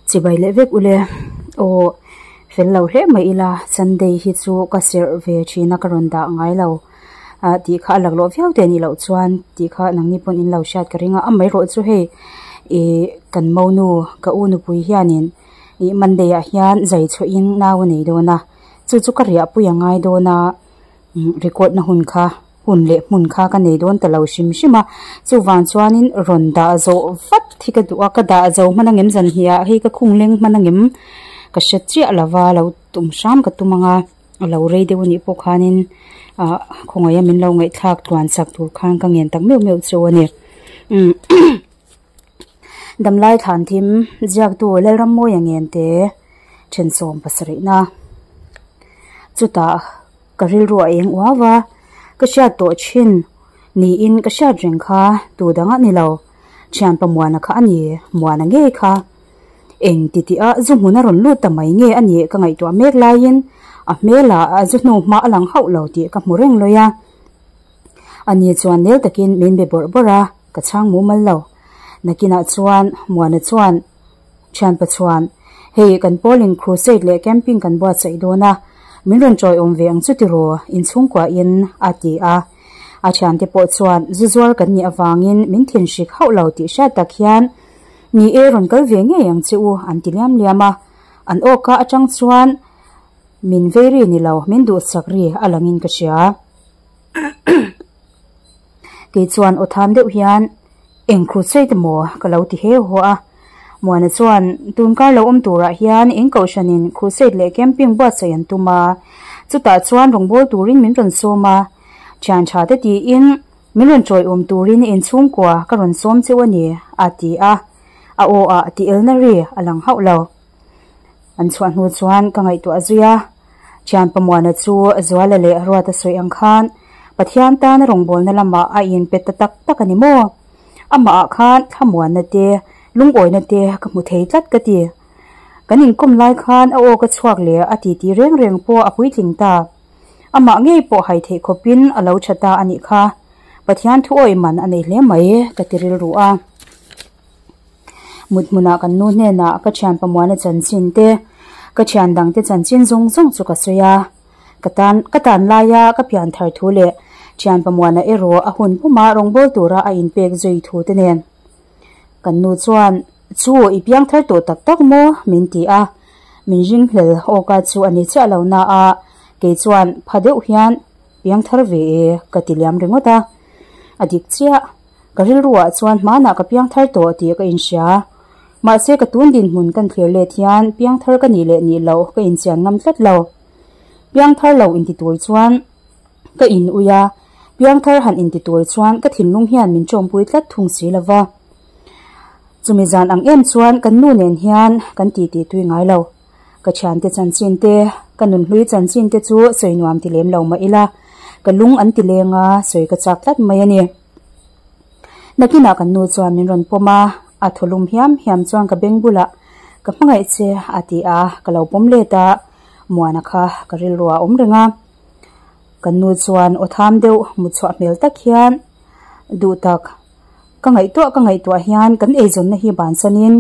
Chibai leh vek ule aw fel lo hle mai ila Sunday hi chu ka serh ve thin a ka rawn dah ngai lo ah tih kha a laklawh viau te anih loh chuan tih kha nangni pawn in lo hriat ka ring a amaherawh chu hei ih kan monu ka u nupui hianin ih Monday ah hian zai chhuah in nau a nei dawn a chu chu ka riah pui a ngai dawn a record na hun kha hun leh hmun kha ka nei dawn ta lo hrim hrim a chuvang chuanin rawn dah zawh vat hi ka duh a ka dah zo hman angem zan hnih ah hei ka khung leng hman angem ka hre chiah lova lo tum hram ka tum anga a lo rei deuh anih pawh khanin ah khawngaih a min lo ngaihthlak tluan chak tur khan ka ngen tak meuh meuh chu a ni umm damlai thlan thim ziaktu Lalrammawia Ngente thensawm pasarihna chutah. Ka rilru a eng uau a, ka hriat tawh thin niin ka hriat reng kha tu dang a ni lo, thianpa Muana kha a ni, Muana ngei kha. Eng ti tih a zu hmun a rawn lut ta mai nge a nih ka ngaihtuah mek laiin a hmel ah zu hnu hma a lang hauh lo tih ka hmu reng lawi a. Ani chuan nel takin min be bawrh bawrh a, ka chhang mumal lo. Nakinah chuan Muana chuan. Thianpa chuan, Hei, kan pawlin crusade leh camping kan buatsaih dawn a, min rawn tawiawm ve ang chu tiraw, inchhungkuahin, a ti a. A thiante pawh chuan zu zuar kan nih avangin min thinhrik hauh lo tih hriat tak hian, Ni e, rawn kal ve ngei ang che u, an ti liam liam a. An awka atang chuan min vei ri ni lo, min duhsak ri a langin ka hria. Kei chuan aw tham deuh hian, Eng crusade maw? ka lo ti heu haw a. Muana chuan, Tunkar lo awm turah hian in kohhranin crusade leh camping buatsaih an tum a. Chutah chuan rawngbâwl turin min rawn sawm a. Thian tha te tiin min rawn tawiawm turin in chhungkua ka rawn sawm cheu a ni, a ti a. A aw ah tih elna ri a lang hauh lo. An chhuah hnu chuan ka ngaihtuah zui a. Thianpa Muana chu Zuala leh Ruata sawi ang khan Pathian tana rawngbawlna lamah a inpe ta tak tak a ni maw? Amahah khan thlamuanna te, lungawina te ka hmu thei tlat ka ti. Kan inkawm lai khan a aw ka chhuak leh a titi reng reng pawh a puitling ta. Amah ngei pawh hai theih khawpin a lo tha ta a nih kha. Pathian thu awih man a nei hle mai ka ti rilru a. Mut hmunah kan nu hnenah ka thianpa Muana chanchin te, ka thian dangte chanchin zawng zawng chu ka sawi a. Ka tan ka tan laia ka pian thar thu leh thianpa Muana erawh a hun puma rawngbâwl tura a inpek zui thu te nen. Kan nu chuan, Chu, i piang thar tawh tak tak maw? min ti a. Min ringhlel awka chu a ni chiah lo na a, kei chuan pha deuh hian, Piang thar ve e, ka ti liam ringawt a. A dik chiah. Ka rilruah chuan hmanah ka piang thar tawh tih ka inhria. Mahse ka tun dinhmun kan thlir let hian piang thar ka nih leh nih loh ka inchian ngam tlat lo. Piang thar lo inti tur chuan ka in ui a, piang thar han inti tur chuan ka thinlung hian min tawmpui tlat thung si lo va. Chumi zan ang em chuan kan nu nen hian kan titi tui ngai lo. Ka thiante chanchin te, ka nunhlui chanchin te chu sawi nuam ti lem lo mah ila, ka lung an ti leng a, sawi ka chak tlat mai a ni. Nakinah kan nu chuan min rawn pawm a, a thaw lum hiam hiam chuan ka beng bulah ka hmangaih che a ti a, ka lo pawm let a, Muana kha ka rilru ah a awm reng a. Kan nu chuan aw tham deuh mut chhuah hmel tak hian duh tak ka ngaihtuah ka ngaihtuah hian kan eizawnna hi bansanin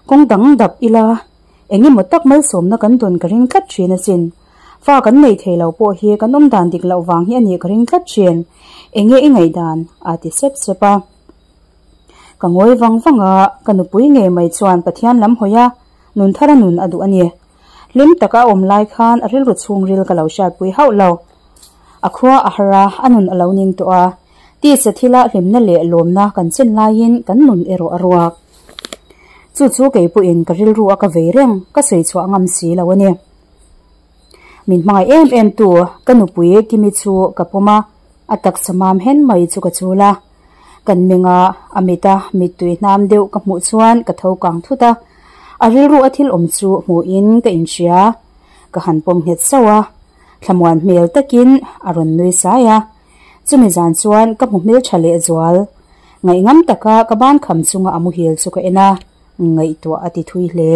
kawng dang dap ila Eng emaw tak malsawmna kan dawn ka ring tlat thin asin. Fa kan nei thei lo pawh hi kan awm dan dik loh vang hi a nih ka ring tlat thin. Eng nge i ngaihdan? a ti sep sep a. Ka ngawi vang vang a, ka nupui ngei mai chuan Pathian lam hawi a, nun thar a nun a duh a ni. Hlim taka a awm lai khan a rilru chhungril ka lo hriatpui hauh lo. A khua a har a, a nun a lo ning tawh a. Tisa thila hlimna leh lawmna kan chen laiin kan nun erawh a ruak. Chu chu kei pawhin ka rilru a ka vei reng, ka sawi chhuah ngam si lo a ni. Min hmangaih em em tu ka nupui Kimi chu ka pawm a, a taksa mam hen mai chu ka chul a. Kan menga a mit a mittui hnam deuh ka hmuh chuan ka tho kang thut a, a rilru a thil awm chu hmuhin ka inhria. Ka han pawm nghet sauh a, thlamuan hmel takin a rawn nui sai a. Chumi zan chuan ka hmu hmeltha lehzual. Ngaihngam taka ka ban kham chunga a muhil chu ka en a, ngaihtuah a ti thui hle.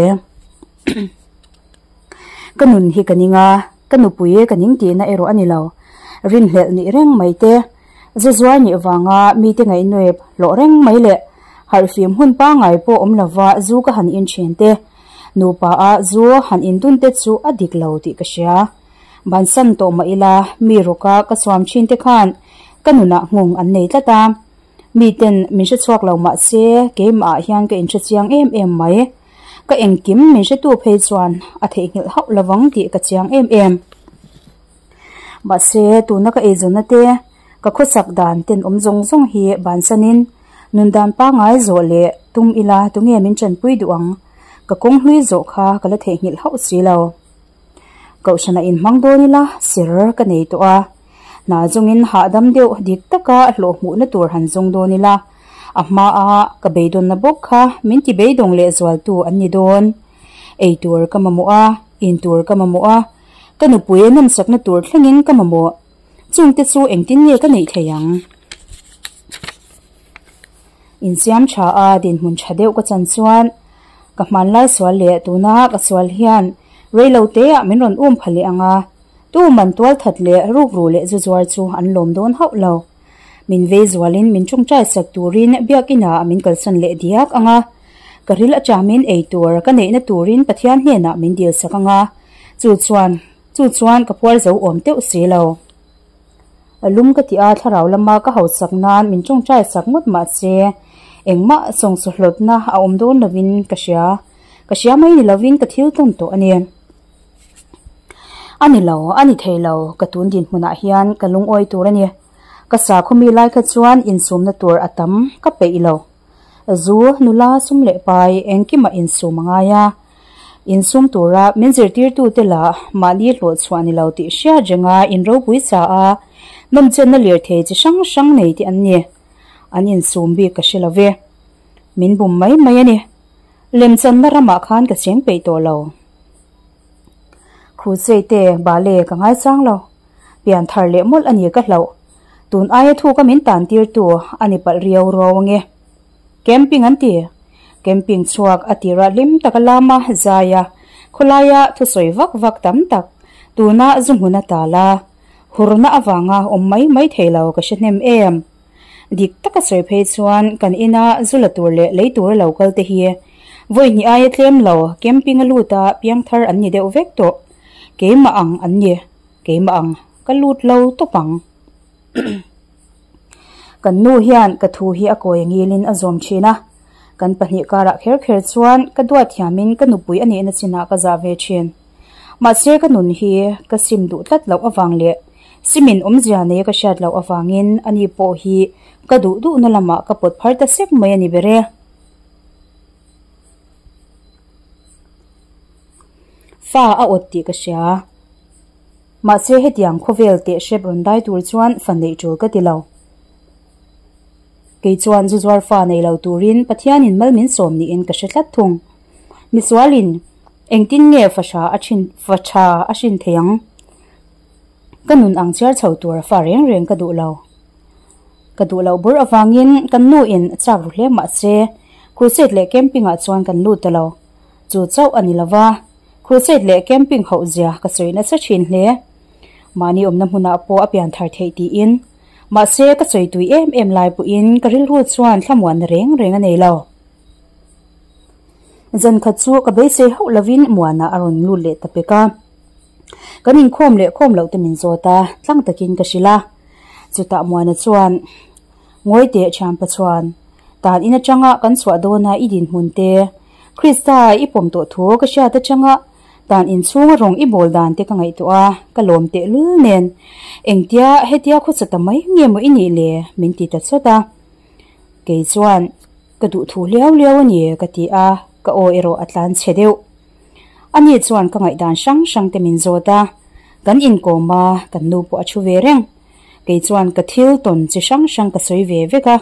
Ka nun hi ka ning a, ka nupui ka ning tihna erawh a ni lo. Rinhlelh nih reng mai te, zu zuar nih vanga mite ngaihnuaip hlawh reng mai leh harhfim hun pangngai pawh awm lova zu ka han in thin te. Nupa a zu han indun te chu a dik lo tih ka hria. Bansan tawh mah ila mi rawka ka suam thin te khan ka nunah nghawng an nei tlat a. Miten min hre chhuak lo mah se keimah ah hian ka inhre chiang em em mai. Ka engkim min hretu phei chuan a theihnghilh hauh lovang tih ka chiang em em. Mahse tuna ka eizawnna te ka khawsak dan tenawm zawng zawng hi bansanin nun dan pangngai zawh leh tum ila tunge min tanpui duh ang? Ka kawng hlui zawh kha ka la theihnghilh hauh si lo. Kohhranah inhmang dawn ila ser ka nei tawh a, hna zawngin hahdam deuh dik taka hlawh hmuhna tur han zawng dawn ila, a hmaa ka beidawnna bawk kha min ti beidawng leh zualtu an ni dawn. Ei tur ka mamawh a, in tur ka mamawh a, ka nupui nawmsakna tur thlengin ka mamawh. Chungte chu engtin nge ka neih thei ang? Insiam tha a dinhmun tha deuh ka chan chuan ka hmanlai sual leh tuna ka sual hian reilo te ah min rawn um pha leh ang a, tu man tual that leh rukru leh zu zuar chu an lawm dawn hauh lo. Min vei zualin min tawngtai sak turin biakin ah min kalsan leh diak ang a, ka ril aṭamin ei tur ka neihna turin Pathian hnenah min dil sak ang a, chu chuan chu chuan ka puar zo awm teuh si lo. A lum ka ti a, thlarau lama ka hausak nan min tawngtai sak ngawt mah se engmah sawngsaw-hlawtna a awm dawn lovin ka hria. Ka hria mai ni lovin ka thil tawn tawh a ni. A ni lo, a ni thei lo, ka tun dinhmunah hian ka lungawi tur a ni. Ka sakhaw mi lai kha chuan insumna tur a tam ka peih lo. Zu, nula, sum leh pai engkimah insum a ngai a. Insum tura min zirtirtute lah mahni hlawh chhuah ni lo tih hriat renga inropui sa a, nawmchenna lirthei chi hrang hrang nei te an ni. An insum bik ka hre lo ve. Min bum mai mai a ni. Lemchanna ramah khan ka cheng peih tawh lo. Crusade te bale ka ngaichang lo. Pian thar leh mawlh a ni ka hlauh. Tun aia thuka min tan tirtu a ni palh riau ruau ange. Camping an ti. Camping chhuak a tirah hlim taka lama zai a, khawlaia thusawi vak vak tam tak tuna zu hmun a tal a, hurna avanga awm mai mai thei lo ka hre hnem em. Dik taka sawi phei chuan kan ina zu la tur leh lei tura lo kal te hi vawi hnih aia tlem lo camping a lut a piangthar an ni deuh vek tawh. Keimah ang an ni. Keimah ang ka lut lo tawp ang. Kan nu hian ka thu hi a kawi a ngilin a zawm thin a, kan pahnih karah kher kher chuan ka duat thiamin ka nupui a nihna chinah ka zah ve thin. Mahse ka nun hi ka sim duh tlat loh avang leh simin awmzia nei ka hriat loh avangin ani pawh hi ka duh duhna lamah ka pawt phar ta sek mai a ni ber e. Fa a awt tih ka hria. Mahse hetiang khawvel teh hrep rawn dai tur chuan fa neih tul ka ti lo. Kei chuan zu zuar fa nei lo turin Pathianin mal min sawm niin ka hre tlat thung. Misualin engtin nge fa hra a thin fa tha a hrin thei ang? Ka nun ang chhiar chho tur a fa reng reng ka duh lo. Ka duh loh bur avangin kan nu in chak ru hle mahse crusade leh camping ah chuan kan lut ta lo. Chu chauh a ni lova. Crusade leh camping hauh zia ka sawi nasa thin hle. Mahni awmna hmunah pawh a pian thar theih tiin. Mahse ka sawi tui em em lai pawhin ka rilru chuan thlamuanna reng reng a nei lo. Zan khat chu ka beisei hauh lovin Muana a rawn lut leh ta pek a. Kan inkhawm leh khawm loh te min zawt a, tlang takin ka hrilh a. Chutah Muana chuan, Ngawi teh thianpa chuan, tan in atanga kan chhuah dawna i dinhmun te, Krista i pawm tawh thu ka hriat atanga tan inchhunga rawng i bawl dan te ka ngaihtuah a, ka lawm tehlul nen. Engtia hetia khawcha ta mai nge maw i nih le? min ti ta chawt a. Kei chuan, Ka duh thu liau liau a ni ka ti a, ka aw erawh a tlan chhe deuh. Ani chuan ka ngaihdan hrang hrang te min zawt a, kan inkawm a, kan nu pawh a thu ve reng. Kei chuan ka thil tawn chi hrang hrang ka sawi ve vek a,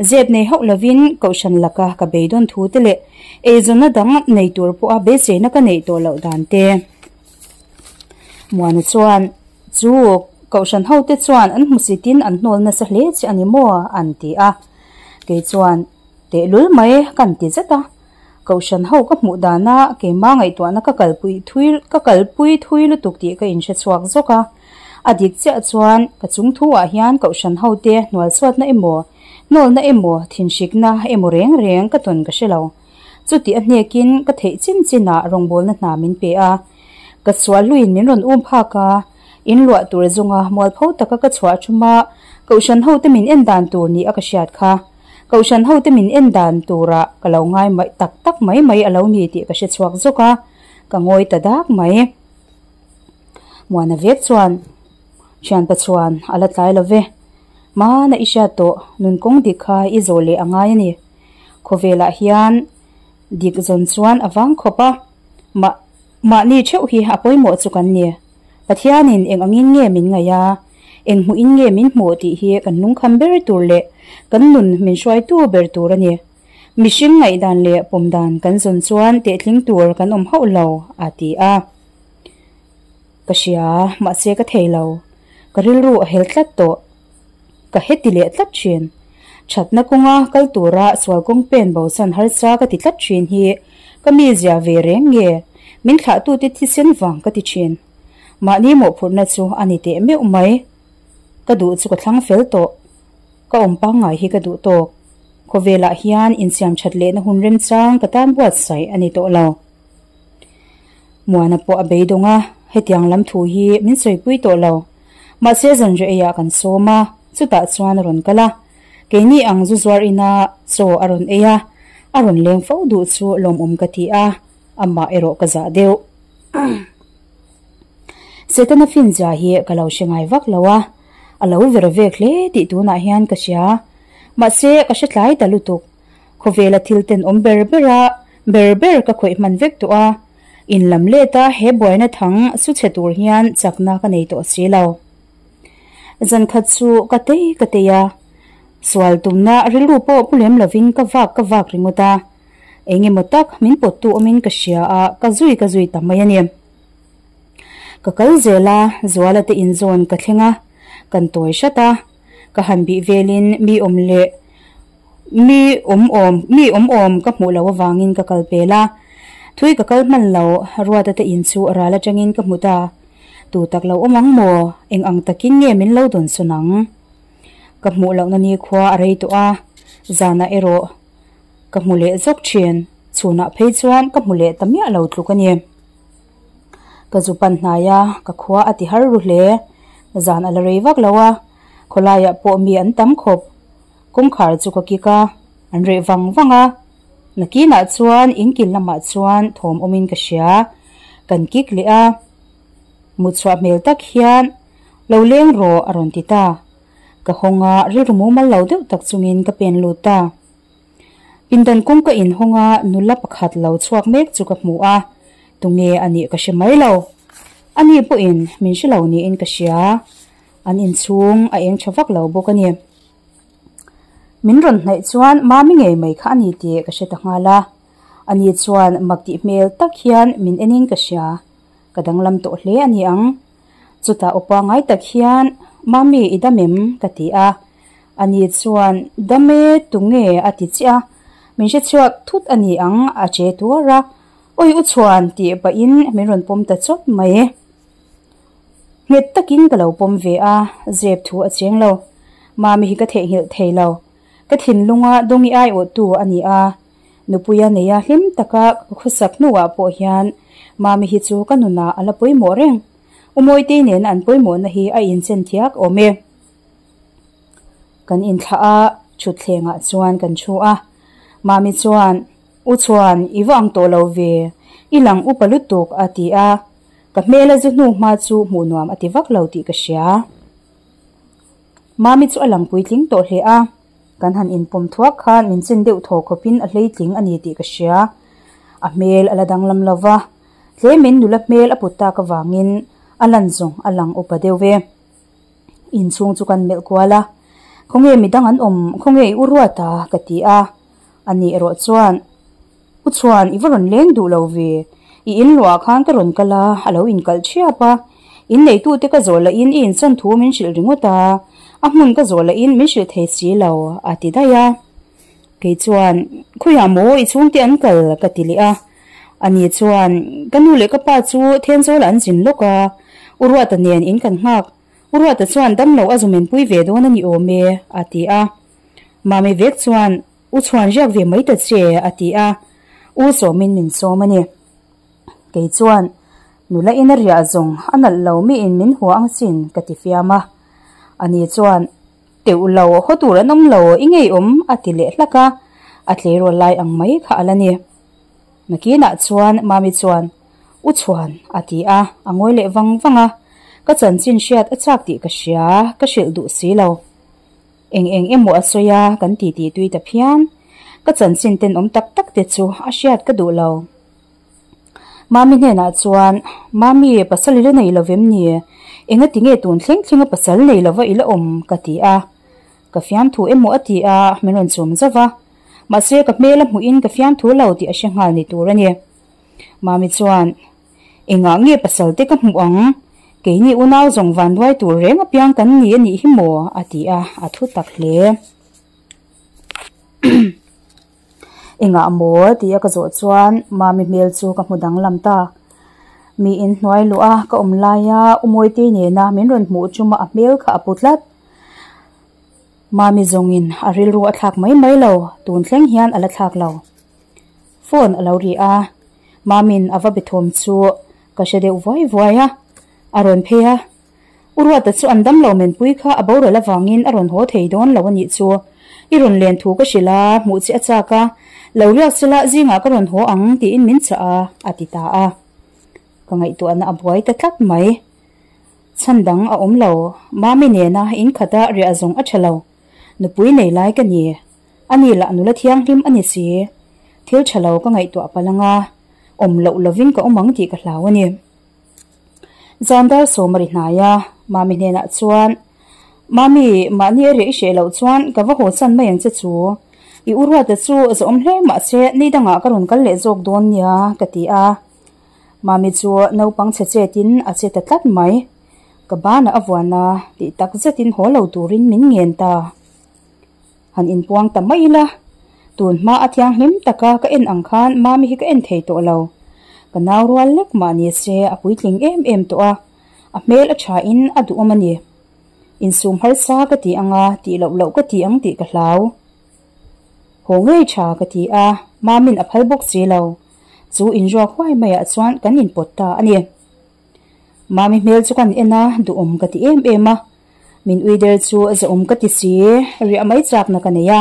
zep nei hauh lovin kohhran laka ka beidawn thu te leh eizawnna dang nei tur pawha beiseina ka neih tawh loh dan te. Muana chuan, Chu, kohhran hote chuan an hmusitin an hnawl nasa hle che a ni maw? an ti a. Kei chuan, Tehlul mai kan ti zet a. Kohhran ho ka hmuh dana keimah ngaihtuahna ka kalpui thui ka kalpui thui lutuk tih ka inhre chhuak zawk a. A dik chiah chuan ka chung thu ah hian kohhran ho te hnual chhuatna emaw, hnawlna emaw, thinhrikna emaw reng reng ka tawn ka hre lo. Chuti a hnekin ka theih chin chinah rawngbawlna hna min pe a. Ka sual hluin min rawn um phak a, in luah tur zunga mualpho taka ka chhuah thuma Kohhran hote min en dan tur ni a ka hriat kha. Kohhran hote min en dan turah ka lo ngai mai tak tak mai mai a lo ni tih ka hre chhuak zawk a, ka ngawi ta dak mai. Muana vek chuan thianpa chuan a la tlai lo ve. Hmana i hriat tawh nun kawng dik kha i zawh leh a ngai a ni. Khawvelah hian dik zawn chuan a vang khawp a, mah mahni theuh hi a pawimawh chu kan ni. Pathianin eng angin nge min ngaih a, eng hmuhin nge min hmuh tih hi kan lungkham ber tur leh kan nun min hruaitu ber tur a ni. Mihring ngaihdan leh pawmdan kan zawn chuan tehtling tur kan awm hauh lo, a ti a. Ka hria, mahse ka thei lo. Ka rilru a hel tlat tawh. Ka heti leh tlat thin. Thatna kawnga kal tura sual kawng pen bosan harsa ka ti tlat thin hi ka mizia ve reng nge min thlahtute thisen vang ka ti thin. Mahni mawhphurhna chu a ni teh meuh mai. Ka duh chu ka thlang fel tawh. Ka awm pangngai hi ka duh tawk. Khawvelah hian insiam that lehna hun remchang ka tan buatsaih a ni tawh lo. Muana pawh a beidawng a, hetiang lam thu hi min sawipui tawh lo. Mahse zanriah eiah kan sawm a, chutah chuan a rawn kal a. Keini ang zu zuar ina chaw a rawn ei a, a rawn leng fo duh chu lawmawm ka ti a, amah erawh ka zah deuh. Setana finzia hi ka lo hre ngai vak lo a, a lo ver vek hle tih tunah hian ka hria. Mahse ka hre tlai ta lutuk. Khawvela thil tenawm ber bera ber ber ka khawih hman vek tawh a, in lam let a he buaina thang su chhe tur hian chakna ka nei tawh si lo. Zan khat chu ka tei ka tei a, sual tumna rilru pawh pu lem lovin ka vak ka vak ringawt a, eng emaw tak min pawttu awmin ka hria a, ka zui ka zui ta mai a ni. Ka kal zel a, Zuala te inzawn ka thleng a, kan tawi hrat a, ka han bih velin mi awm leh Mi awm awm, mi awm awm ka hmuh loh avangin ka kal pel a. Thui ka kal hman lo, Ruata te in chu ral atangin ka hmu ta. Tu tak lo awm ang maw? Eng ang takin nge min lo dawn sawn ang? Ka hmuh lohna nikhua a rei tawh a, zanah erawh ka hmu leh zawk thin. Chhunah phei chuan ka hmu leh ta miah lo tluk a ni. Ka zu pan hnai a, ka khua a ti har ru hle. Zan a la rei vak lo a, khawlaiah pawh mi an tam khawp. Kawngkhar chu ka kik a, an reh vang vang a. Nakinah chuan inkil lamah chuan thawm awmin ka hria. Kan kik leh a, mutchhuah hmel tak hian lo leng rawh a rawn ti ta. Ka hawng a, rilru mumal lo deuh tak chungin ka pen lut ta. Pindan kawngka inhawng a nula pakhat lo chhuak mek chu ka hmu a, tunge a nih ka hre mai lo. Ani pawhin min hre lo niin ka hria. An inchhung a eng tha vak lo bawk a ni. Min rawn hnaih chuan Mami ngei mai kha a ni tih ka hre ta nghal a. Ani chuan mak tih hmel tak hian min enin ka hria. Ka danglam tawh hle a ni ang. Chutah upa ngai tak hian, Mami i dam em? ka ti a. Ani chuan, Dam e, tunge? a ti chiah a. Min hre chhuak thut a ni ang, a che tuar a. Awi u chhuan tih pahin min rawn pawm ta chawt mai. Nghet takin ka lo pawm ve a, zep thu a cheng lo. Mami hi ka theihnghilh thei lo. Ka thinlunga Dawngi aiawhtu a ni a, nupuia neia hlim taka ka khawsak hnuah pawh hian Mami hi chu ka nunah a la pawimawh reng. U Mawitei nena an pawimawhna hi a inchen thiak awm e. Kan inthlah a, thutthlengah chuan kan thu a. Mami chuan, U Chhuan, i va ang tawh lo ve, i lang upa lutuk, a ti a. Ka hmel a zu hnu hma chu hmuh nuam a ti vak lo tih ka hria. Mami chu a lang puitling tawh hle a, kan han inpawm thuak khan min chen deuh thaw khawpin a hleitling a ni tih ka hria. A hmel a la danglam lo va, tlemin nula hmel a put tak avangin a lan zawng a lang upa deuh ve. Inchhung chu kan melh kual a, Khawnge midang an awm, khawnge i u ruat a? ka ti a, ani erawh chuan, U Chhuan, i va rawn leng duh lo ve. I in luah khan ka rawn kal a, a lo inkalh thiap a. In neitute ka zawh lahin i insawn thu min hrilh ringawt a, a hmun ka zawh lahin min hrilh thei si lo, a ti daih a. Kei chuan, Khawiah maw i chhungte an kal? ka ti leh a. Ani chuan, Ka nu leh ka pa chu Thenzawl an zin lawk a, U Ruata nen in kan nghak. U Ruata chuan damlo a zumenpui ve dawn a ni awm e, a ti a. Mami vek chuan, U chhuan riak ve mai ta che, a ti a. U Sawmin min sawm a ni. Kei chuan, Nula ina riah zawng a nalh lo miin min hua ang sin ka ti fiam a. Ani chuan, Teuh lo, haw tur an awm lo, i ngeiawm a ti leh hlak a, a tleirawl lai ang mai kha a la ni. Nakinah chuan Mami chuan, U Chhuan, a ti a, a ngawi leh vang vang a, ka chanchin hriat a chak tih ka hria, ka hrilh duh si lo. Eng eng emaw a sawi a, kan titi tui ta phian. Ka chanchin tenawm tak tak te chu a hriat ka duh lo. Mami hnenah chuan, Mami, pasal i la nei lo vem ni? Engati nge tun thleng thlenga pasal nei lova i la awm? ka ti a. Ka fiamthu emaw a ti a, min rawn chum zauh va. Mahse, ka hmel a hmuhin ka fiamthu lo tih a hre nghal ni tur a ni. Mami chuan, Engah nge pasal te ka hmuh ang? Keini unau zawng vanduai tur reng apiang kan ni a nih hi maw? a ti a, a thu tak hle. Engah maw? tia ka zawh chuan Mami hmel chu ka hmu danglam ta. Mi inhnuai luh a ka awm laia U Mawitei nena min rawn hmuh chuma a hmel kha a pu tlat. Mami zawngin a rilru a thlak mai mai lo, tun thleng hian a la thlak lo. Phone a lo ri a, Mami'n a va be thawm chu ka hre deuh vuai vuai a, a rawn phei a. U Ruata chu an damlo menpui kha a boral avangin a rawn haw thei dawn lo a nih chu. I rawn len thu ka hrilh a, hmuh che a chak a, lo riak sela zingah ka rawn haw ang tiin min chah a, a ti ta a. Ka ngaihtuahna a buai ta tlat mai. Chhan dang a awm lo, Mami nena inkhata riah zawng a tha lo. Nupui nei lai ka ni. A ni lah nula thianghlim a ni si. Thil tha lo ka ngaihtuah palh anga awm loh lovin ka awm ang tih ka hlau a ni. Zan dar sawm a ri hnai a, Mami hnenah chuan, Mami, mahni a riah i hreh loh chuan ka va haw chan mai ang che chu. I u Ruata chu zawhawm hle mahse ni dangah ka rawn kal leh zawk dawn nia, ka ti a. Mami chu naupang chhe chetin a che ta tlat mai. Ka banah a vuan a, tih tak zetin haw lo turin min ngen ta. Han inpuang ta mai ila, tun hma a thianghlim taka ka en ang khan Mami hi ka en thei tawh lo. Ka nau rual lek mah ni se a puitling em em tawh a, a hmel a tha in a duhawm a ni. Insum harsa ka ti ang a, tih loh loh ka ti ang tih ka hlau. Haw ngei tha ka ti a, Mami'n a phal bawk si lo. Chu inruak huai maiah chuan kan inpawt ta a ni. Mami hmel chu kan en a, duhawm ka ti em em a. Min ui der chu zawhawm ka ti si, riah mai chakna ka nei a,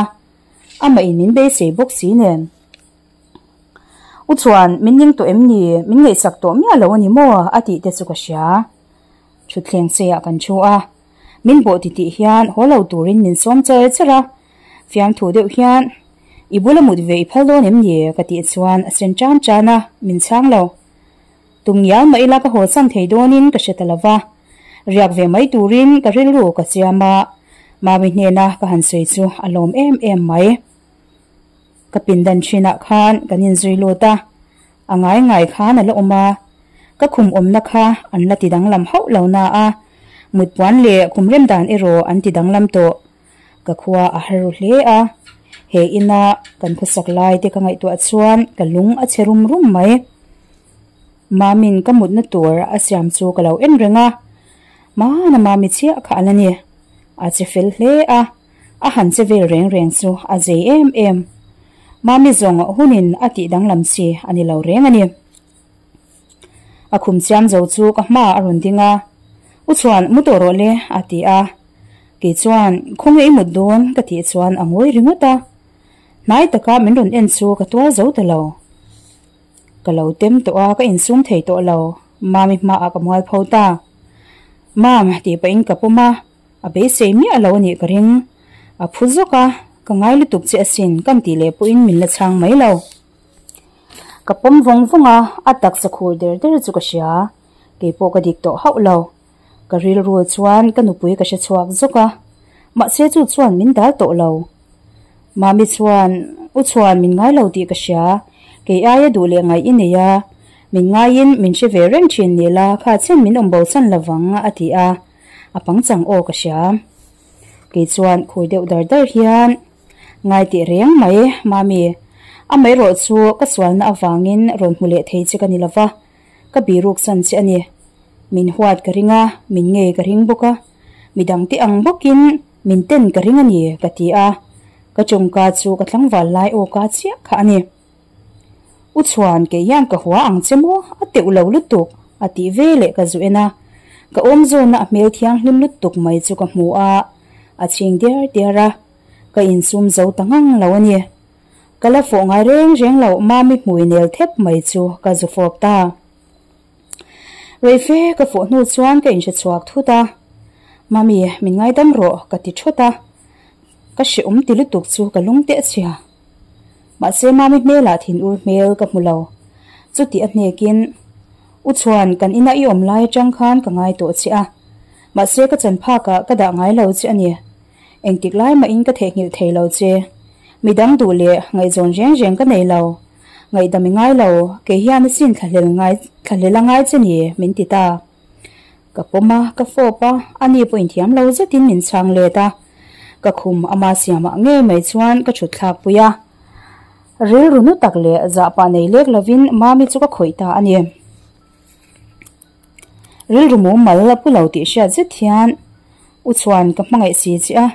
amah in min beisei bawk si nen. U chuan min ning tawh em ni, min ngaihsak tawh miah lo a ni maw a tih te chu ka hria. Thutthleng cheiah kan thu a, min bawh titih hian haw lo turin min sawm char char a, fiamthu deuh hian i bula mut ve i phal dawn em ni ka tih chuan a sen tan tan a, min chhang lo. Tum ngial mah ila ka haw chan thei dawnin ka hre ta lo va, riak ve mai turin ka rilru ka chiam a, Mami hnena ka han sawi chu a lawm em em mai. Ka pindan thinah khan kan inzui lut a, a ngai ngai khan a la awm a, ka khum awmna kha an la ti danglam hauh lo na a, mutpuan leh khum rem dan erawh an ti danglam tawh. Ka khua a har ru hle a, he ina kan khawsak lai te ka ngaihtuah chuan ka lung a chhe rum rum mai. Mamin ka mutna tur a siam chu ka lo en reng a, hmana Mami chiah kha a la ni. A che fel hle a, a han che vel reng reng chu a zei em em. Mami zawng hunin a tih danglam chi a ni lo reng a ni. A khum chiam zo chu ka hma a rawn ding a, U chuan mu tawh rawh le a ti a. Kei chuan khawnge i mut dawn ka tih chuan a ngawi ringawt a. Hnai taka min rawn en chu ka tuar zo ta lo. Ka lo tem tawh a, ka insum thei tawh lo. Mami hmaah ka mual pho ta. Mam tih pahin ka pawm a, a beisei miah lo a nih ka ring. A phu zawk a, ka ngai lutuk che asin kan tih leh pawhin min la chhang mai lo. Ka pawm vawng vawng a, a taksa khur der der chu ka hria. Kei pawh ka dik tawh hauh lo. Ka rilru chuan ka nupui ka hre chhuak zawk a, mahse chu chuan min dal tawh lo. Mami chuan, U chuan min ngai lo tih ka hria, kei aia duh leh ngaih i nei a, min ngaiin min hre ve reng thin ni la, kha chen min awm bo chan lovang a ti a, a pangchang aw ka hria. Kei chuan khui deuh dar dar hian, Ngai tih reng mai, Mami. Amaherawh chu ka sualna avangin rawn hmu leh thei che ka ni lova, ka biruk chan che a ni. Min huat ka ring a, min ngei ka ring bawk a, midangte ang bawkin min ten ka ring a ni, ka ti a. Ka tawngka chu ka tlangval lai awka chiah kha a ni. U Chhuan, kei hian ka hua ang che maw? A teuh lo lutuk, a tih ve leh ka zu en a. Ka awm zawna a hmel thianghlim lutuk mai chu ka hmu a, a chhing diar diar a, ka insum zo ta ngang lo a ni. Ka la fawh ngai reng reng loh Mami hmui nel thep mai chu ka zu fawp ta. Reife ka fawh hnu chuan ka inhre chhuak thut a, Mami, min ngaidam rawh, ka ti thut a. Ka hrehawm ti lutuk chu ka lung teh chhia. Mahse Mami hmelah thinur hmel ka hmu lo. Chuti a hnekin, U Chhuan, kan ina i awm lai atang khan ka ngai tawh che a. Mahse ka chan phakah ka dah ngai lo che a ni. Engtik lai mahin ka theihnghilh thei lo che. Midang duh leh ngaihzawn reng reng ka nei lo. Ngaihdam i ngai lo, kei hian a sin thlahlel ngai thlahlel a ngai che ni, min ti ta. Ka pawm a, ka fawp a, ani pawh inthiam lo zetin min chhang let a. Ka khum ama siamah ngei mai chuan ka thut thlak pui a. Rilru nu tak leh zahpah nei lek lovin Mami chu ka khawih ta a ni. Rilru mumal a pu lo tih hriat zet hian U chuan ka hmangaih si che a,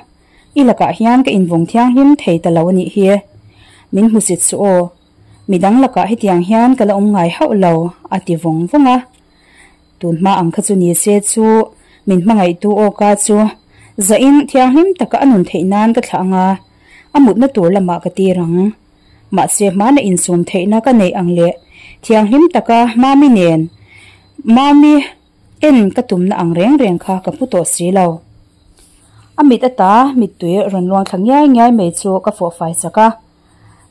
i lakah hian ka invawng thianghlim thei ta lo a nih hi. Min hmusit suh aw, midang lakah hetiang hian ka la awm ngai hauh lo, a ti vawng vawng a. Tun hma ang kha chu ni se chu min hmangaihtu awka chu zahin thianghlim taka a nun theih nan ka thlah ang a, a mutna tur lamah ka tir ang. Mahse hmana insum theihna ka neih ang leh thianghlim taka Mami nen Mami en ka tumna ang reng reng kha ka hmu tawh si lo. A mit ata mittui rawn luang thla ngiai ngiai mai chu ka fawh fai chak a,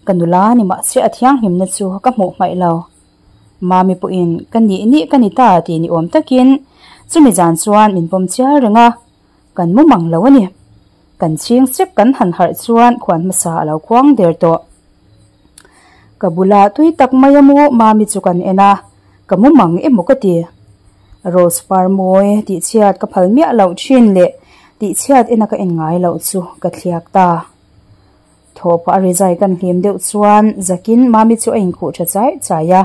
ka nula ni mahse a thianghlimna chu ka hmuh hmaih lo. Mami pawhin ka nih nih ka ni ta tih ni awm takin chumi zan chuan min pawm chial reng a, kan mu mang lo a ni. Kan chhing sek kan han harh chuan khuan hmasa a lo khuang der tawh. Ka bula tui tak mai a mu Mami chu kan en a, ka mu mang emaw ka ti. Rose par mawi tihchhiat ka phal miah loh thin leh tihchhiat ena ka en ngai loh chu ka thliak ta. Thawhpah a rizai kan hlim deuh chuan zakin Mami chu a inkhuh tha chai chai a,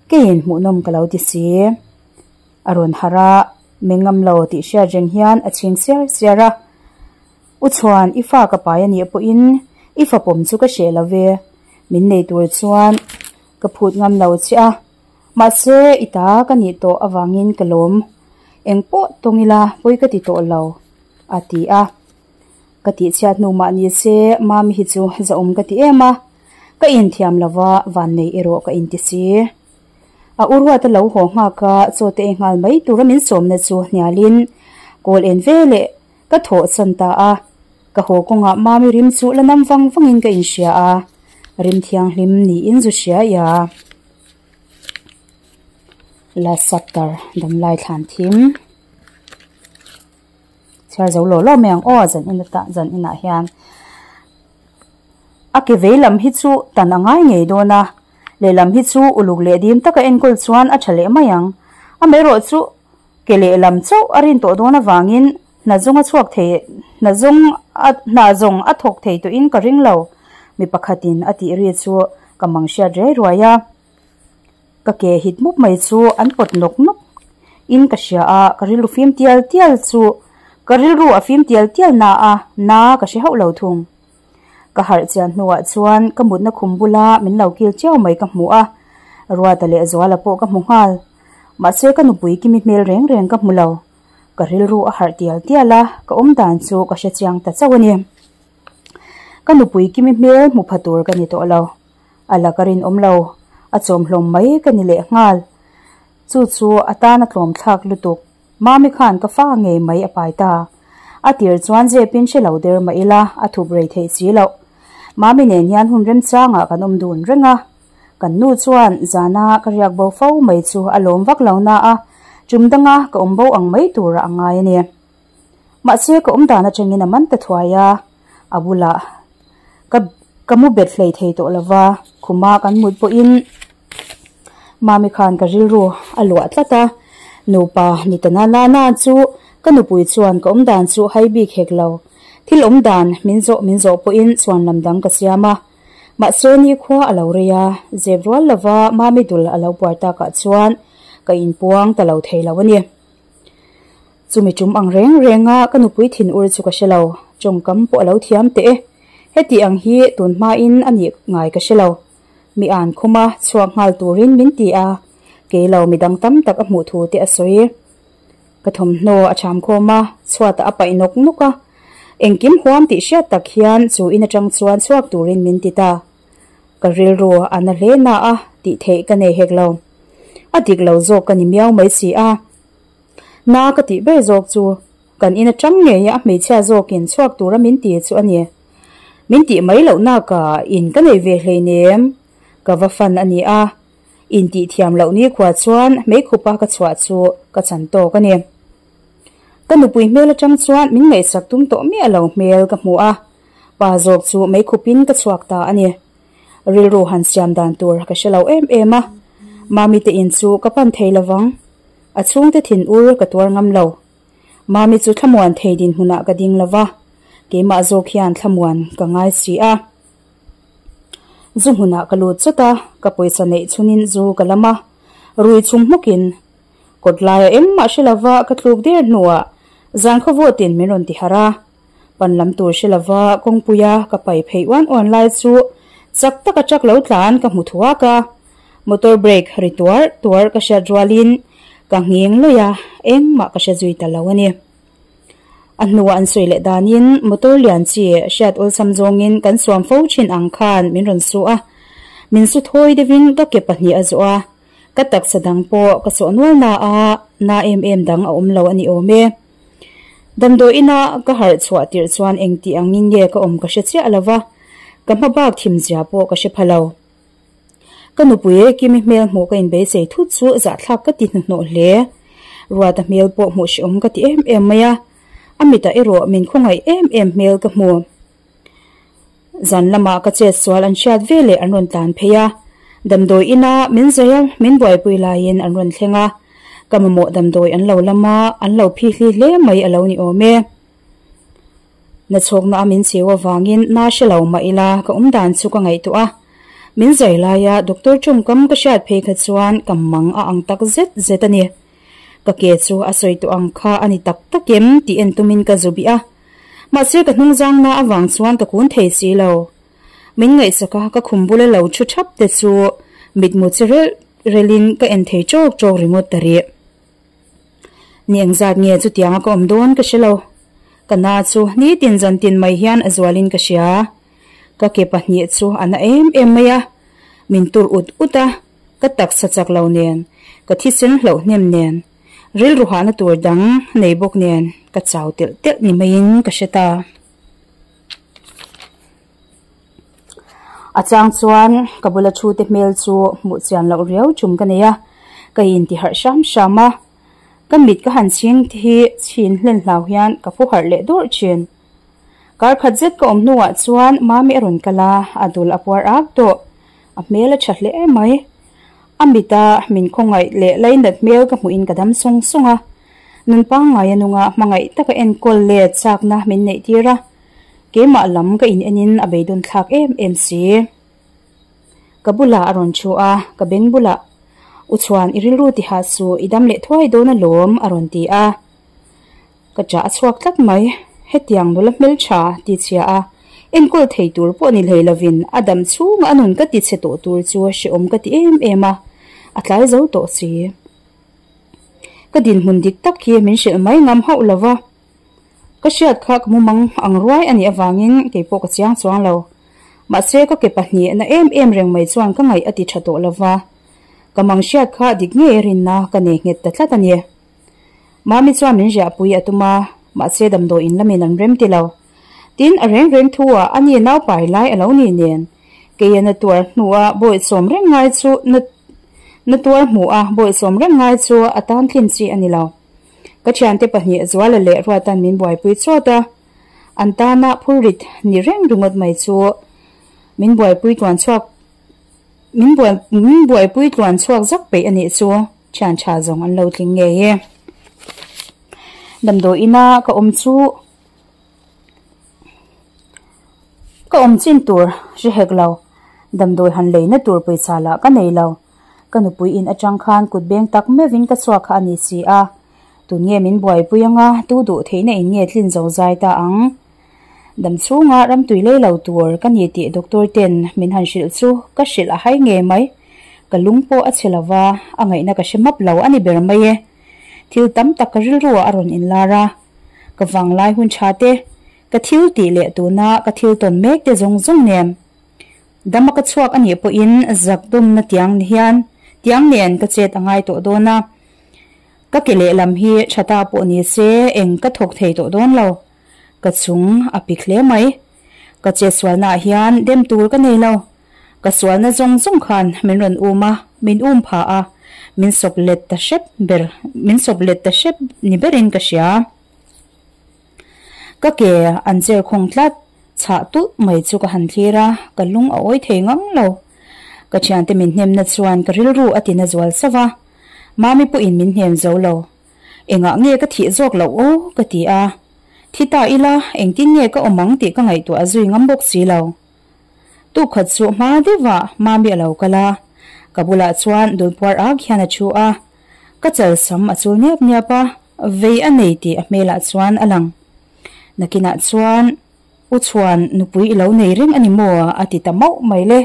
keiin hmuhnawm ka lo ti si. A rawn harh a, meng ngam lo tih hriat reng hian a chhing siar siar a. U Chhuan, i fa ka pai a nih pawhin i fa pawm chu ka hreh lo ve, min nei tur chuan ka phut ngam lo che a, mahse i ta ka nih tawh avangin ka lawm, eng pawh tawng ila pawi ka ti tawh lo, a ti a. Ka tihchhiat hnu mah ni se Mami hi chu zahawm ka ti em a, ka inthiam lova vannei erawh ka inti si. A u ruat a lo haw nghak a, chaw te ei nghal mai tura min sawmna chu hnialin kawl en ve leh ka thawh chan ta a. Ka haw kawngah Mami rim chu la nam vang vangin ka inhria a, rim thianghlim niin zu hria ia. Last chapter, Damlai Thlan Thim. Chhiar zo lo lo mai ang aw zan in ata zan inah hian a ke vei lam hi chu tan a ngai ngei dawn a lehlam hi chu uluk leh dim taka enkawl chuan a tha leh mai ang amaherawh chu ke lehlam chauh a rin tawh dawn avangin hna zawng a chhuak thei hna zawng a hna zawng a thawk thei tawhin ka ring lo mi pakhatin a tih ri chu ka mang hriat riai ruai a. Ka ke hit mup mai chu an pawt nawk nawk in ka hria a, ka rilru fim tial tial chu ka rilru a fim tial tial na a, na ka hre hauh lo thung. Ka harh chian hnuah chuan ka mutna khum bula min lo kil chiau mai ka hmu a, Ruata leh Zuala pawh ka hmu nghal. Mahse ka nupui kimi hmel reng reng ka hmu lo. Ka rilru a harh tial tial a, ka awm dan chu ka hre chiang ta chauh a ni. Ka nupui kimi hmel hmu pha tur ka ni tawh lo. A la ka rinawm lo, a chawmhlawm mai ka ni leh nghal. Chu chu a tan a tlawm thlak lutuk. Mami khan ka fa ngei mai a pai ta. A tir chuan zepin hre lo der mah ila a thup rei theih si loh. Mami nen hian hun remchangah kan awm dun reng a. Kan nu chuan zana ka riak bo fo mai chu a lawm vak lo na a, tum danga ka awm bo ang mai turah a ngai a ni. Mahse ka awm dan atangin a man ta thuai a, a bulah ka ka mu bet hlei thei tawh lova, khuma kan mut pawhin Mami khan ka rilru a luah tlat a, nupa ni ta na na na chu ka nupui chuan ka awm dan chu hai bik hek lo, thil awm dan min zawh min zawh pawhin chuan lam dang ka siam a, mahse nikhua a lo rei a, zep rual lova Mami dul a lo buai takah chuan ka inpuang ta lo thei lo a ni. Chumi tum ang reng renga ka nupui thin ur chu ka hre lo, tawngkam pawh a lo thiam teh e. Heti ang hi tun hmain a nih ngai ka hre lo. Mi an khum a, chhuak nghal turin min ti a, kei lo midang tam tak a hmuh thu te a sawi. Ka thawmhnaw a cham khawm a, chhuatah a paih nawk nawk a. Engkim huam tih hriat tak hian chu in atang chuan chhuak turin min ti ta. Ka rilru a na hle na a, tih theih ka nei hek lo. A dik lo zawk ka ni miau mai si a. Na ka tih ber zawk chu kan in atang ngei a hmeichhia zawkin chhuak tura min ti chu a ni. Min tih mai loh naka in ka nei ve hleinem. Ka va fan a ni a. Intih thiam loh nikhua chuan meikhupa ka chhuah chu ka chan tawk a ni. Ka nupui hmel atang chuan min ngaihsak tum tawh miah lo hmel ka hmu a, pa zawk chu meikhupin ka chhuak ta a ni. Rilru han siam dan tur ka hre lo em em a, Mami te in chu ka pan thei lovang. A chhungte thin ur ka tuar ngam lo. Mami chu thlamuan thei dinhmunah ka ding lova, keimah zawk hian thlamuan ka ngai si a. Zu hmunah ka lut chawt a, ka pawisa neih chhunin zu ka lam a, rui chung hmawkin kawt laia engmah hre lova ka tluk der hnuah zan khaw vawtin min rawn ti harh a. Pan lam tur hre lova kawngpuia ka pai phei uan uan lai chu chak taka truck lo tlan ka hmu thuak a, motor brake ri tuar tuar ka hriat rualin ka nghing lawih a, engmah ka hre zui ta lo a ni. A hnuah an sawi leh danin motor lian chi hriat awlsam zawngin kan suam fo thin ang khan min rawn su a, min su thawi deuhin ka ke pahnih a zawh a, ka taksa dang pawh ka sawh nual na a, na em em dang a awm lo a ni awm e. Damdawi ina ka harh chhuah tirh chuan engtih angin nge ka awm ka hre chiah lo va, ka hma bak thim zia pawh ka hre pha lo. Ka nupui Kimi hmel hmuh ka inbeisei thut chu zahthlak ka ti hnuhnawh hle. Ruata hmel pawh hmuh hrehawm ka ti em em mai a, a mitah erawh min khawngaih em em hmel ka hmu. Zan lamah ka chet sual an hriat ve leh an rawn tlan phei a, damdawi ina min zai a, min buaipui laiin an rawn thleng a, ka mamawh damdawi an lo lam a, an lo phihli hle mai a lo ni awm e. Nachhawkna a min cheu avangin na hre lo mah ila ka awm dan chu ka ngaihtuah a, min zai laia doctor tawngkam ka hriat phei kha chuan ka mang a ang tak zet zet a ni. Ka ke chu a sawi tawh ang kha a ni tak tak em tih en tumin ka zu bih a, mahse ka hnungzangna avang chuan ka kun thei si lo. Min ngaihsak a ka khum bula lo thu thap te chu mitmu che relh relhin ka en thei tawk tawk ringawt ta rih. Ni engzat nge chutianga ka awm dawn ka hre lo. Ka na chu nitin zantin mai hian a zualin ka hria. Ka ke pahnih chu a na em em mai a, min tur ut ut a, ka taksa chak lo nen, ka thisen hlauh hnem nen, rilru hahna tur dang nei bawk nen ka chau telh telh ni maiin ka hre ta. A chang chuan ka bula thu te hmel chu hmuh chian loh riau tum ka nei a, ka inti harh hram hram a, ka mit ka han chhing te hi chhin hlen hlau hian ka phu harh leh dawrh thin. Kar khat zet ka awm hnuah chuan Mami a rawn kal a, a dul a puar ak tawh, a hmel a tha hle mai. A mita min khawngaih leh lainat hmel ka hmuhin ka dam sawng sawng a, nun pangngai a nunga hmangaih taka enkawl leh chakna min neih tir a. Keimah lam ka in enin a beidawn thlak em em si. Ka bulah a rawn thu a, ka beng bulah, U Chhuan, i rilru tihah suh, i dam leh thuai dawn alawm, a rawn ti a. Ka ṭah a chhuak tlat mai. Hetiang nula hmelṭha ti chhia a, enkawl thei tur pawh ni hlei lovin a dam chhunga a nun ka ti chhe tawh tur chu hrehawm ka ti em em a, a tlai zo tawh si. Ka dinhmun dik tak hi min hrilh mai ngam hauh lova. Ka hriat kha ka mumang ang ruai a nih avangin kei pawh ka chiang chuang lo. Mahse ka ke pahnih na em em reng mai chuan ka ngaih a ti tha tawh lova. Ka mang hriat kha dik ngei rinna ka nei nghet ta tlat a ni. Mami chuan min riahpui a tum a, mahse damdawi in lamin an rem ti lo. Tin, a reng reng thu ah a ni nau pai lai a lo ni nen. Keia na tuar hnuah bawihsawm reng ngai chu na na tuar hmuh a bawihsawm reng ngai chu a tan tlin chi a ni lo. Ka thiante pahnih Zuala leh Ruatan min buaipui chawt a, an tana phurrit ni reng ringawt mai chu min buaipui tluan chhuak min buai min buaipui tluan chhuak zak peih a nih chu thian tha zawng an lo tling ngei e. Damdawi ina ka awm chu ka awm chin tur hre hek lo, damdawi han leina tur pawisa lah ka nei lo. Ka nupui in atang khan kut beng tak meuhin ka chhuak kha a ni si a, tun nge min buaipui anga tu duh theihna in nge tlin zo zai ta ang? Dam chhunga ramtui lei lo tur ka ni tih doctor ten min han hrilh chu ka hrilh a hai ngei mai. Ka lung pawh a chhe lova, a ngaihna ka hre map lo a ni ber mai e. Thil tam tak ka rilru ah a rawn inlar a, ka vanglai hun tha te, ka thil tih leh tuna ka thil tawn mek te zawng zawng nen dama ka chhuak a nih pawhin zak dawmna tiang hian tiang nen ka chet a ngai tawh dawn a, ka ke lehlam hi tha ta pawh ni se eng ka thawk thei tawh dawn lo. Ka chung a pik hle mai. Ka chetsualnaah hian dem tur ka nei lo. Ka sualna zawng zawng khan min rawn um a, min um pha a, min sawp let ta hrep ber, min sawp let ta hrep ni berin ka hria. Ka ke an cher khawng tlat, chhah tulh mai chu ka han thlir a, ka lung a awi thei ngang lo. Ka thiante min hnemna chuan ka rilru a tina zual sauh a, Mami pawhin min hnem zo lo. Engah nge ka thih zawk loh aw? ka ti a. Thi ta ila, engtin nge ka awm ang tih ka ngaihtuah zui ngam bawk si lo. Tukhat chu hma deuhah Mami a lo kal a, ka bulah chuan dulpuar ak hian a thu a, ka chal sam a chul niap niap a, vei a nei tih a hmelah chuan a lang. Nakinah chuan U Chhuan nupui i lo nei reng a ni maw? a ti ta mauh mai le.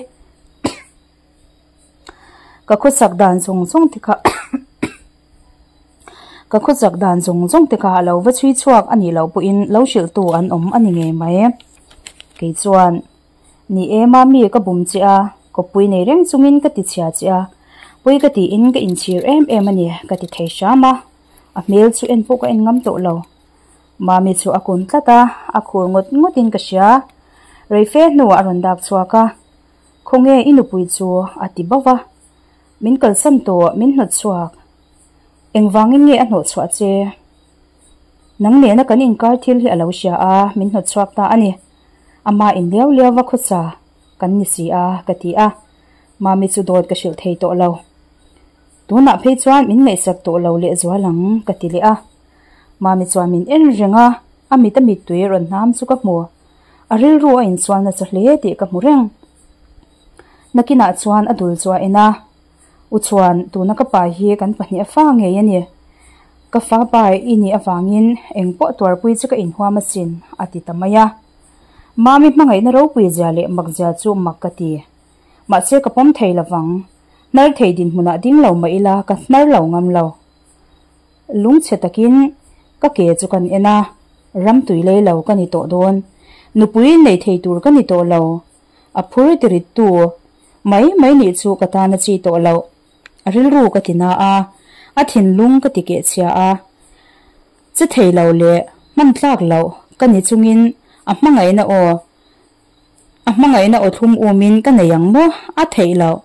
Ka khawsak dan zawng zawng te kha Ka khawsak dan zawng zawng te kha a lo va chhui chhuak a nih loh pawhin lo hrilhtu an awm a ni ngei mai. Kei chuan, Ni e mami ka bum che a, kawppui nei reng chungin ka ti chhia che a, pawi ka tiin ka inchhir em em a ni ka ti thei hram a, a hmel chu en pawh ka en ngam tawh lo. Mami chu a kun tlat a, a khur ngawt ngawtin ka hria. Reife hnuah a rawn dak chhuak a. Khawnge i nupui chu a ti bauh a, min kalsan tawh min hnawt chhuak. Engvangin nge a hnawh chhuah che? Nang nena kan inkar thil hi a lo hria a, min hnawt chhuak ta a ni. Ama in liau liau va khawsa kan ni si a, ka ti a. Mami chu dawt ka hrilh thei tawh lo. Tunah phei chuan min ngaihsak tawh lo lehzual ang, ka ti leh a. Mami chuan min en reng a, a mit a mittui rawn hnam chu ka hmu. A rilru a insual nasa hle tih ka hmu reng. Nakinah chuan a dul chu a en a, U chuan tuna ka pa hi kan pahnih a fa ngei a ni. Ka fa pa i nih avangin eng pawh tuarpui chu ka inhuam asin, a ti ta mai a. Mami hmangaihna ropui zia leh mak zia chu mak ka ti. Mahse ka pawm thei lovang. Hnar thei dinhmunah ding lo mah ila ka hnar lo ngam lo. Lungchhe takin ka ke chu kan en a, ram tui lei lo ka ni tawh dawn. Nupui nei thei tur ka ni tawh lo. A phur tirittu mai mai nih chu ka tan a chi tawh loh. A rilru ka ti na a, a thinlung ka ti kehchhia a. Che thei lo leh hman tlak loh ka ni chungin a hmangaihna aw, a hmangaihna aw thlum umin ka nei ang maw? A theih loh.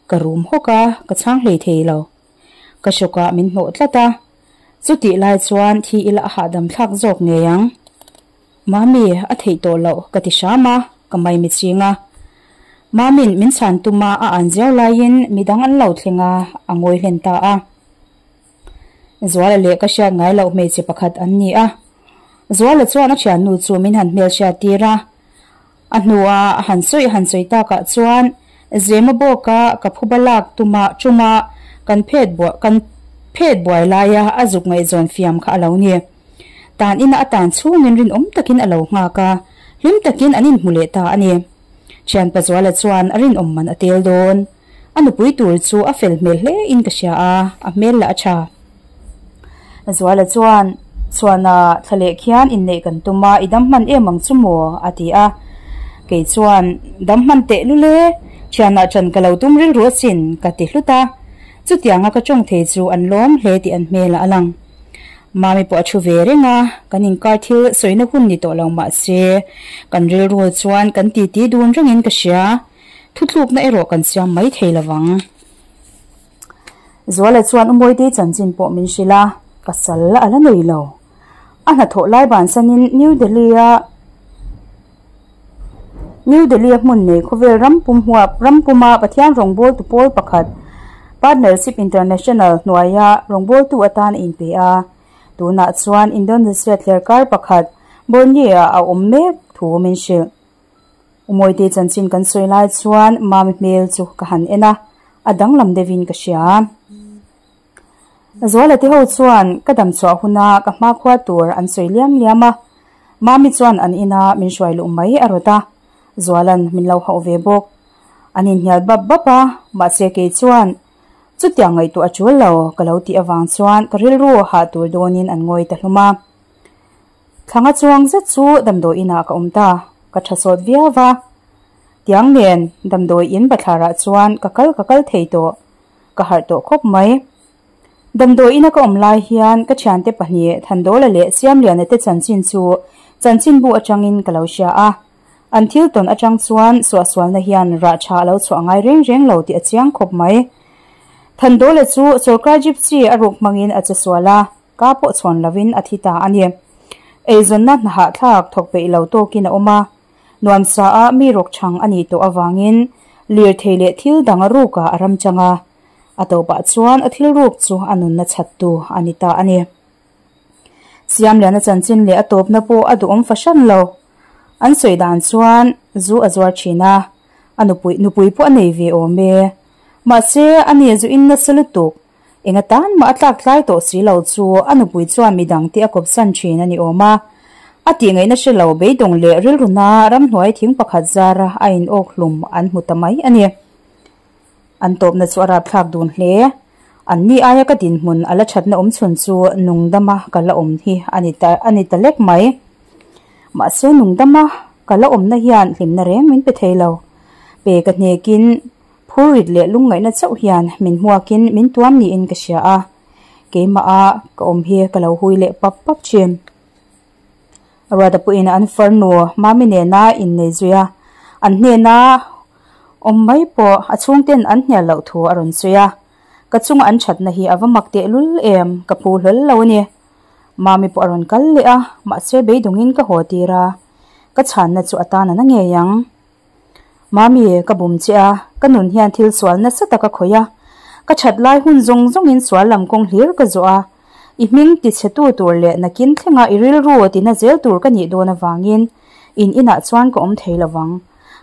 Ka rum hawk a, ka chhang hlei thei lo. Ka hrawkah min hnawh tlat a, chutih lai chuan thi ila a hahdam thlak zawk ngei ang. Mami, a theih tawh loh ka ti hram a, ka mai mi ching a. Mami'n min chhan tum a, a an ziau laiin midang an lo thleng a, a ngawi hlen ta a. Zuala leh ka hriat ngai loh hmeichhe pakhat an ni a. Zuala chuan a thiannu chu min han hmelhriat tir a. A hnua a han sawi a han sawi takah chuan Zema bawka ka phuba lak tuma tuma kan phet buai kan phet buai laia a zuk ngaihzawn fiam kha a lo ni. Tan ina a tan chhungin rinawm takin a lo nghak a, hlim takin an inhmu leh ta a ni. Thianpa Zuala chuan a rinawm man a tel dawn. A nupui tur chu a fel hmel hle in ka hria a, a hmel lah a tha. Zuala chuan, Chhuana, thla leh khian inneih kan tum a, i dam hman em ang chu maw? a ti a. Kei chuan, Dam hman teh lul e, thianah ṭan ka lo tum rilru asin, ka ti hlut a. Chutianga ka ṭawng thei chu an lawm hle tih an hmelah a lang. Mami pawh a thu ve reng a, kan inkar thil sawina hun ni tawh lo mah se, kan rilru chuan kan titi dun rengin ka hria. Thutlukna erawh kan siam mai thei lovang. Zuala chuan Umawite chanchin pawh min hrilh a, pasal a la nei lo. A hnathawh lai bansanin New Delhi-a New Delhi-a hmun nei khawvel ram pum huap ram puma Pathian rawngbawltu pawl pakhat Partnership International hnuaia rawngbawltu atan a inpe a. Tunah chuan Indonesia thlerkar pakhat Borneo-ah a awm mek thu min hrilh. Umawite chanchin kan sawi lai chuan Mami hmel chu ka han en a, a danglam deuhin ka hria. Zuala te ho chuan ka dam chhuah huna ka hmakhua tur an sawi liam liam a. Mami chuan an ina min hruai luh mai a rawt a, Zuala'n min lo hauh ve bawk. An inhnial bap bap a, mahse kei chuan chutiang ngaihtuah a tul lo ka lo tih avang chuan ka rilru hah tur dawnin an ngawi ta hlum a. Thlanga chuang zet chu damdawi inah ka awm ta, ka tha sawt viau va. Tiang nen damdawi in bathlarah chuan ka kal ka kal thei tawh, ka harh tawh khawp mai. Damdawi ina ka awm lai hian ka thiante pahnih Thandawla leh Siamliana te chanchin chu chanchinbu atangin ka lo hria a. An thil tawn atang chuan suahsualna hian rah tha a lo chhuah ngai reng reng lo tih a chiang khawp mai. Thandawla chu sawrkar gypsy a ruk hmangin a che sual a, ka pawh chhawn lovin a thi ta a ni. Eizawnna hnahahthlak thawk peih lo tawkin a awm a, nuamsa a mi rawk chhang a nih tawh avangin lirthei leh thil dang a rukah a ram chang a. A tawpah chuan a thil ruk chu a nunna chhattu a ni ta a ni. Siamliana chanchin leh a tawpna pawh a duhawm fahran lo. An sawi dan chuan zu a zuar thin a, a nupui nupui pawh a nei ve awm e. Mahse, a ni zu in nasa lutuk. Eng atan mah a tlak tlai tawh si lo chu a nupui chuan midangte a kawpsan thin a ni awm a. A tih ngaihna hre lo beidawng leh rilruna ramhnuai thing pakhat zara a in awk hlum an hmu ta mai a ni. An tawpna chu a rapthlak dun hle. An ni aia ka dinhmun a la thatna awm chhun chu nungdama ka la awm hi a ni ta a ni ta lek mai. Mahse nungdama ka la awmna hian hlimna reng min pe thei lo. Pe ka hnekin phurrit leh lungngaihna chauh hian min hmuakin min tuam niin ka hria a. Keimaha ka awm hi ka lo hui leh pap pap thin. Ruata pawhin an farnu Mami nena innei zui a, an hnena awm mai pawh a chhungten an hnial loh thu a rawn sawi a, ka chunga an thatna hi a va mak tehlul em, ka phu hlawl lo a ni. Mami pawh a rawn kal leh a, mahse beidawngin ka haw tir a, ka chhanna chu a tan a na ngei ang. Mami, ka bum che a, ka nun hian thil sual nasa tak a khawih a, ka that lai hun zawng zawngin sual lam kawng hlir ka zawh a, i hming ti chhe tu tur leh nakin thlenga i rilru tina zel tur ka nih dawn avangin in inah chuan ka awm thei lovang.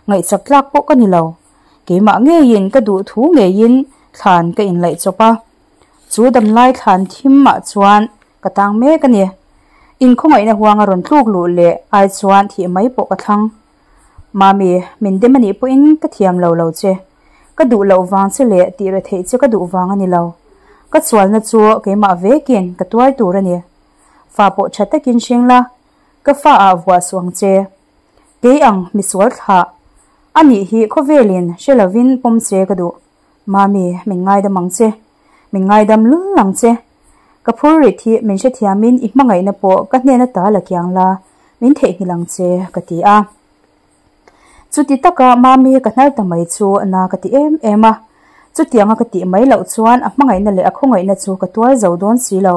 Ngaihsak tlak pawh ka ni lo. Keimah ngeiin ka duh thu ngeiin thlan ka inlaih chawp a, chu damlai thlan thim ah chuan ka tang mek a ni. Inkhawngaihna huanga rawn tluk luh leh ai chuan thih mai pawh ka thlang. Mami, min dem anih pawhin ka thiam lo lo che. Ka duh loh vang che leh tih re theih che ka duh vang a ni lo. Ka chualna chu keimah vekin ka tuar tur a ni. Fa pawh tha takin hring la, ka fa ah vuah suh ang che. Kei ang misual thlah a nih hi khawvelin hre lovin pawm che ka duh. Mami, min ngaidam ang che. Min ngaidam lul ang che. Ka phur rit hi min hrethiamin i hmangaihna pawh ka hnen ata la kiang la, min theihnghilh ang che, ka ti a. Chuti taka Mami ka hnar ta mai chu na ka ti em em a. Chutianga ka tih mai loh chuan a hmangaihna leh a khawngaihna chu ka tuar zo dawn si lo.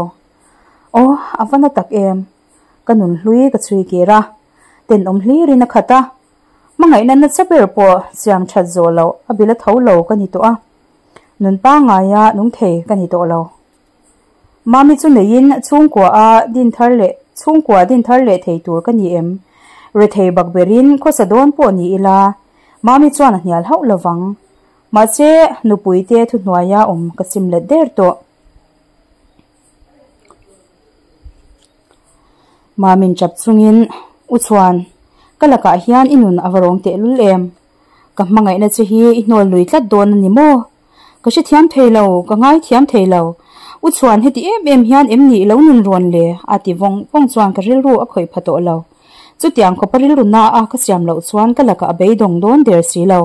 Aw, a va na tak em! Ka nun hlui ka chhui kir a, tenawm hlirin a khat a. Hmangaihna nasa ber pawh siam that zawh loh a bila tho lo ka ni tawh a. Nun pangaia nung thei ka ni tawh lo. Mami chu neiin chhungkua a din thar leh chhungkua din thar leh thei tur ka ni em? Rethei bak berin khawsa dawn pawh ni ila Mami chuan a hnial hauh lovang. Mahse nupui te thuhnuaia awm ka sim let der tawh. Mamin tap chungin U chuan ka lakah hian i nun a va rawng tehlul em? Ka hmangaihna che hi i hnawl lui tlat dawn a ni maw? Ka hrethiam thei lo, ka ngaithiam thei lo. U chuan heti em em hian em ni i lo nun rawn le? a ti vawng vawng chuan ka rilru a khawih pha tawh lo. Chutiang khawpa rilru na a ka siam loh chuan ka lakah a beidawng dawn der si lo.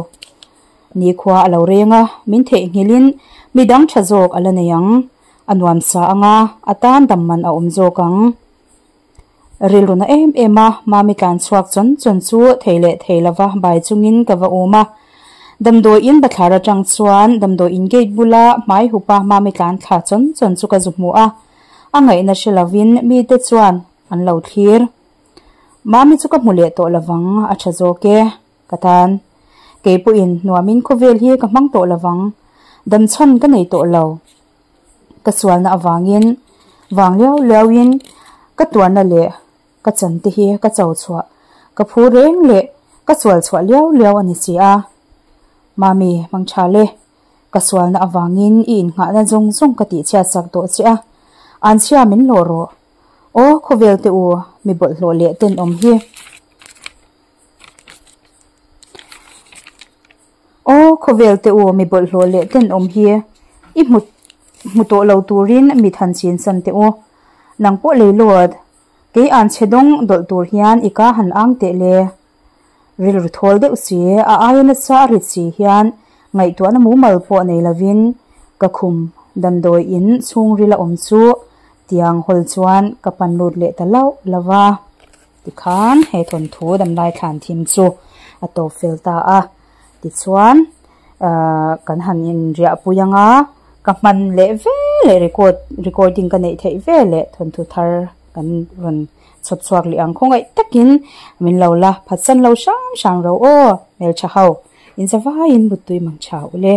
Nikhua a lo reng a, min theihnghilhin midang tha zawk a la nei ang. A nuam sa ang a, a tan dam man a awm zawk ang. Rilru na em em a, Mami tlan chhuak chawn chawn chu thei leh thei lova bai chungin ka va um a. Damdawi in bathlar atang chuan damdawi in gate bula hmai hupa Mami tlan thla chawn chawn chu ka zu hmu a, a ngaihna hre lovin mite chuan an lo thlir. Mami chu ka hmu leh tawh lovang, a tha zawk e. Ka tan. Kei pawhin nuamin khawvel hi ka hmang tawh lovang, damchhan ka nei tawh lo. Ka sualna avangin vang liau liauin ka tuarna leh ka chan te hi ka cho chhuah, ka phu reng leh ka sual chhuah liau liau a ni si a. Mami, hmang tha le, ka sualna avangin i innghahna zawng zawng ka tihchhiat sak tawh che a, anchhia min hlawh rawh. Aw khawvel te u, mi bawlhhlawh leh tenawm hi. Aw khawvel te u, mi bawlhhlawh leh tenawm hi i hmu hmu tawh lo turin mi than chin san teh u. Nang pawh lei lawt, kei an chhe dawng dawlh tur hian i ka han ang teh le. Rilru thawl deuh si, a aia nasa a rit si hian ngaihtuahna mumal pawh nei lovin ka khum damdawi in chhungril a awm chu tiang hawl chuan ka pan lut leh ta lauh lo va. Tikhan he thawnthu damlai thlan thim chu a tawp fel ta a. Tichuan kan han inriahpui ang a, ka hman leh ve leh record recording ka neih theih ve leh thawnthu thar kan rawn chhawp chhuak leh ang khawngaih takin min lo la phatsan lo hram hram ro aw hmeltha ho inzavaiin muttui mang tha ule.